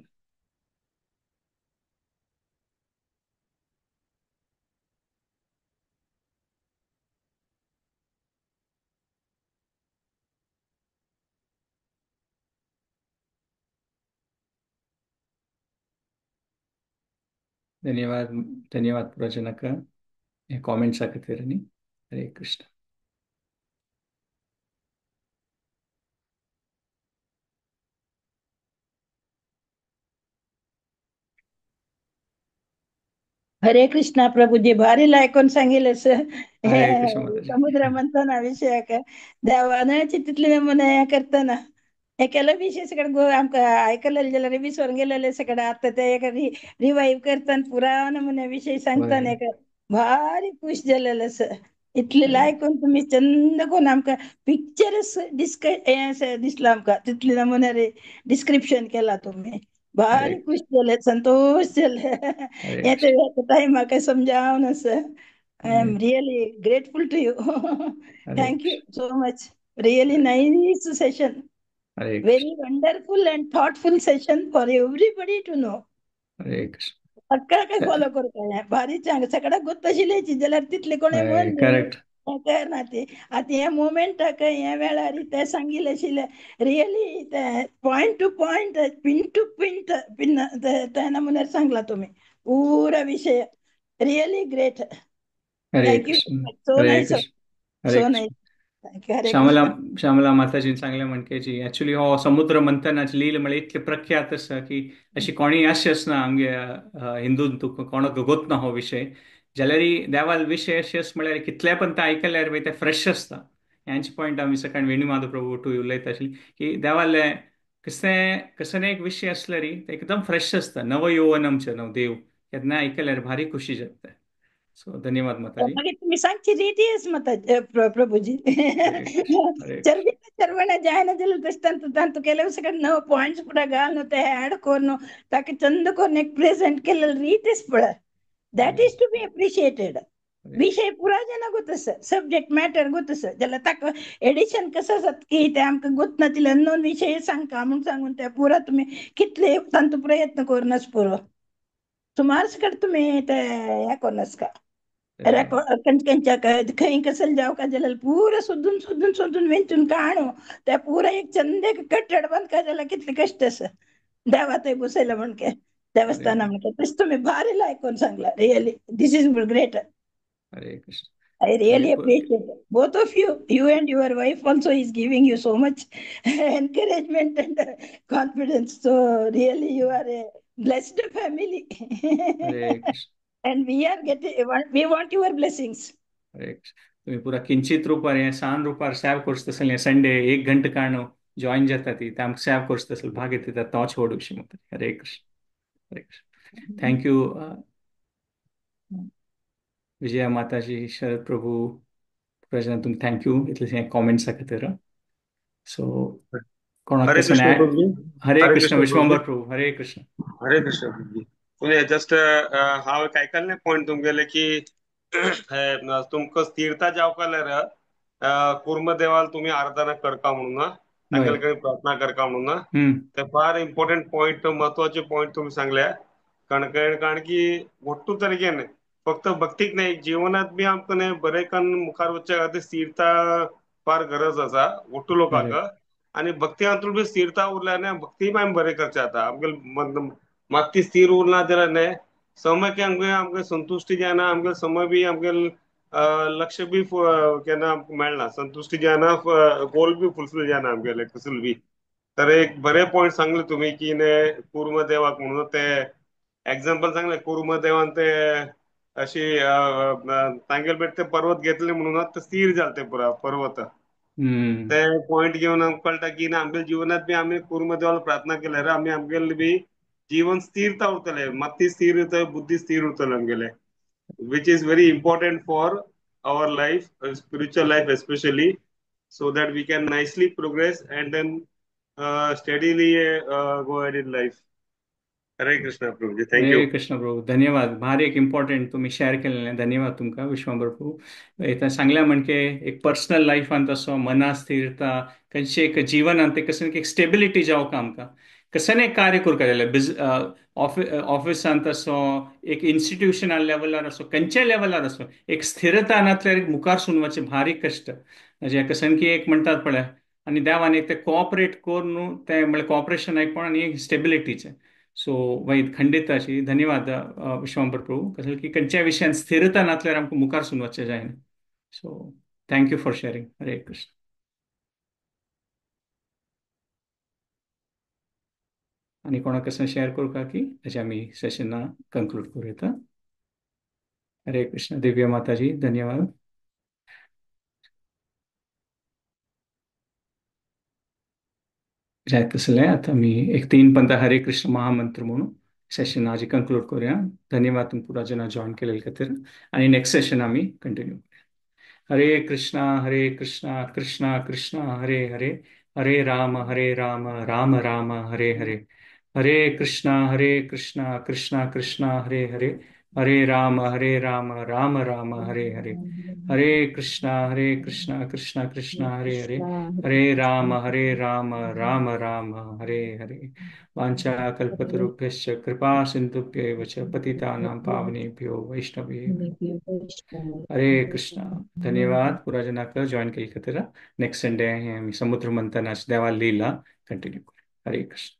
धन्यवाद, धन्यवाद प्रजनक हे कॉमेंट्सा खातीर न्ही. हरे कृष्ण. हरे कृष्णा प्रभूजी, भारी आयकून सांगितलं सर. हरे कृष्ण माताजी. समुद्र मंथना विशयाक देवानाची तितले नमुने हे करतना हे केलं विशय सगळं आमकां आयकलेले जाल्यार विसरून गेलेले सगळं आतां ते एक रिवाईव करतना पुरा नमुने विशय सांगतना एक भारी खुश जालेले सर. इतले आयकून तुमी चंद करून आमकां पिक्चरस डिस्क हें दिसलां आमकां, तितले नमुने डिस्क्रिप्शन केला तुमी, भारी खुश जाले, संतोश जाले. हे टायमाक समजावन आसा. I am really grateful to you. Thank you so much. Really nice session. Very wonderful and thoughtful session for everybody to know. Hare Krishna. सगळं काही फॉलो करता भारी चांग सगळ्याक गोत आशिल्लें जाल्यार तितले कोणें मन करेक्ट ना ती आतां ह्या मोमेंटाक ह्या वेळार ते सांगिल्लें आशिल्लें रियली ते point to point pin to pin pin त्या नमुन्यार सांगला तुमी. पूरा विषय. Really great. Hare thank you. Krishna. So Hare nice. Krishna. Hare so Krishna. Nice. Thank you. Hare Shyamala, Krishna. Shyamala माताजीन सांगलें म्हणकेची ऍक्च्युली हो समुद्र मंथनाची लील म्हळ्यार इतलें प्रख्यात आसा की अशी कोणीय अशें आसना आमगे हिंदून तुका कोणाक गोत ना हो विशय, जाल्यार देवाल विशय अशें आसा म्हळ्यार कितले पण ते आयकल्यार पळय ते फ्रेश आसता. हेंच पॉयंट आमी सकाळी वेणुमाधव प्रभू टू उलयता आशिल्ली की देवाले कसलें कसले एक विशय आसल्यार ते एकदम फ्रेश आसता. नवयौवन आमचें नव देव केन्ना आयकल्यार भारी खुशी जाता. सो धन्यवाद माताजी. मागीर तुमी सांगची रीतीच माता प्रभुजी. हरे कृष्ण. हरे कृष्ण. चरविता चरवण जायना जाल्यार तशें तांतू तांतू केले सगळे नव पॉयंट्स पुरा घालून ते ऍड करून ताका चंद करून एक प्रेझेंट केलेले रीतीच पळय. That is to be appreciated. विषय पुरा जना गोत आसा, सब्जेक्ट मॅटर गोत आसा, जाल्यार ताका एडिशन कसं आसत की ते आमकां गोत नातिल्ले अननोन विशय सांगका म्हूण सांगून ते पुरा तुमी कितले तांचो प्रयत्न करून पुरो सुमार सकट तुमी ते हें करून आसका रेकॉर्ड खंयच्या खंय कसल जावं का जाल्यार पुरा सोदून सोदून सोदून वेंचून काणू ते पुरा एक चंद एक कट्टड बांदका जाल्यार कितले कश्ट आसा देवा थंय बसयला म्हणके देवस्थाना म्हणके. तशें तुमी भारी आयकून सांगला. Really this is great. Hare Krishna. I really appreciate it. Both of you, you and your wife also is giving you so much encouragement and confidence. So really you are a blessed family. Hare Krishna. And we are getting, we want your blessings. Hare Krishna. तुम्ही पुरा किंचित रूपार हे सान रूपार save करता तसले Sunday एक घंटे काडून जॉईन जाता ती ते आमकां सेव करता तसले भाग येता तोच व्हड विशय म्हणटा. हरे कृष्ण. हरे Krishna. Thank you Vijaya Mataji, Sharad Prabhu, Prajna, तुमकां thank you इतले कॉमेंट्सा खातीर. सो कोणाक हरे कसं कृष्ण प्रभुजी. हरे हरे कृष्ण कृष्ण विश्वंभर प्रभुजी. प्रभू. हरे कृष्ण. हरे कृष्ण प्रभुजी. तुम्ही जस्ट हांव एक आयकल्लें पॉयंट तुमगेले की तुमकां स्थिरता जावपा जाल्यार कुर्मदेवाल तुम्ही आराधना करता म्हणून, तांगेले कडेन प्रार्थना करता म्हणून. ते फार इम्पॉर्टंट पॉयंट, महत्वाचे पॉयंट तुम्ही सांगले. कारण की ಒಟ್ಟು तरेन फक्त भक्तीक नाही, जीवनात बी आमकां न्ही बरेकान मुखार वचच्या खातीर स्थिरता फार गरज आसा ಒಟ್ಟು लोकांक. आनी भक्ती हातूंत बी स्थिरता उरल्यार न्ही भक्ती बी आमी बरें करचें जाता. आमगे मातशी स्थिर उरना जाल्यार न्ही समय आमगे आमगे संतुश्टी जायना, आमगे समय बी आमगे लक्ष बी केन्ना आमकां मेळना, संतुश्टी जायना, गोल बी फुलफील जायना आमगेले कसले बी. तर एक बरे पॉयंट सांगले तुम्ही की न्ही कुर्मदेवाक म्हणून ते एग्जाम्पल सांगले. कुर्मदेवान ते अशी तांगेले बेट ते पर्वत घेतले म्हणून ते स्थिर जाले ते पुरा पर्वत. ते पॉयंट घेवन आमकां कळटा की ना आमगेले जीवनात बी आमी कुर्मदेवाला प्रार्थना केल्यार आमी आमगेले बी जीवन स्थिरता उरतले, मती स्थिर उरतले, बुद्धी स्थिर उरतले आमगेले, which is very important for our life, spiritual life especially, so that we can nicely progress and then steadily go ahead in life. Hare Krishna Prabhuji, thank you. Hare Krishna Prabhu, धन्यवाद. भारी एक important तुम्ही share केलेले, धन्यवाद तुमकां विश्वंभर प्रभू. इथं सांगल्या म्हणके एक पर्सनल लायफान तसो मना स्थिरता खंयचे एक जीवनान ते कसं एक स्टेबिलिटी जावं आमकां कसं एक कार्य करूंक जाल्यार बिज ऑफिसान तसो एक इन्स्टिट्युशनल लेवलार असो खंयच्या लेवलार असो एक स्थिरता नासल्यार मुखार सून भारी कश्ट. म्हणजे कसं की एक म्हणटात पळय आनी देवान एक ते कोऑपरेट करून ते म्हळ्यार कोऑपरेशन एक पण आनी एक स्टेबिलिटीचें. सो वैद खंडित अशी धन्यवाद विश्वंभर प्रभू. कसं की खंयच्या विशयान स्थिरता नासल्यार आमकां मुखार सून वचचें जायना. So thank you for sharing. Hare Krishna. आनी कोणाक कसं शेअर करूं का की अशें आमी सेशना कंक्लूड करूं येता. हरे कृष्ण. दिव्य माताजी धन्यवाद. जायत तसलें आतां आमी एक तीन पंता हरे कृष्ण महामंत्र म्हणून सेशन आज कंक्लूड करूया. धन्यवाद तुमकां पुरा जना जॉईन केलेले खातीर आनी नेक्स्ट सेशन आमी कंटिन्यू करूया. हरे कृष्णा हरे कृष्णा कृष्णा कृष्णा हरे हरे, हरे राम हरे राम राम राम हरे हरे, हरे कृष्णा हरे कृष्णा कृष्णा कृष्णा हरे हरे, हरे राम हरे राम राम राम हरे हरे, हरे कृष्णा हरे कृष्णा कृष्णा कृष्णा हरे हरे, हरे राम हरे राम राम राम हरे हरे. वाञ्छा कल्पतरुभ्यश्च कृपा सिन्धुभ्यैव च पतितानां पावनेभ्यो वैष्णवेभ्यो. हरे कृष्णा. धन्यवाद पुरा जनाक जॉईन केले खातीर. नेक्स्ट संडे आमी समुद्र मंथनाच देवा लीला कंटिन्यू करूया. हरे कृष्ण.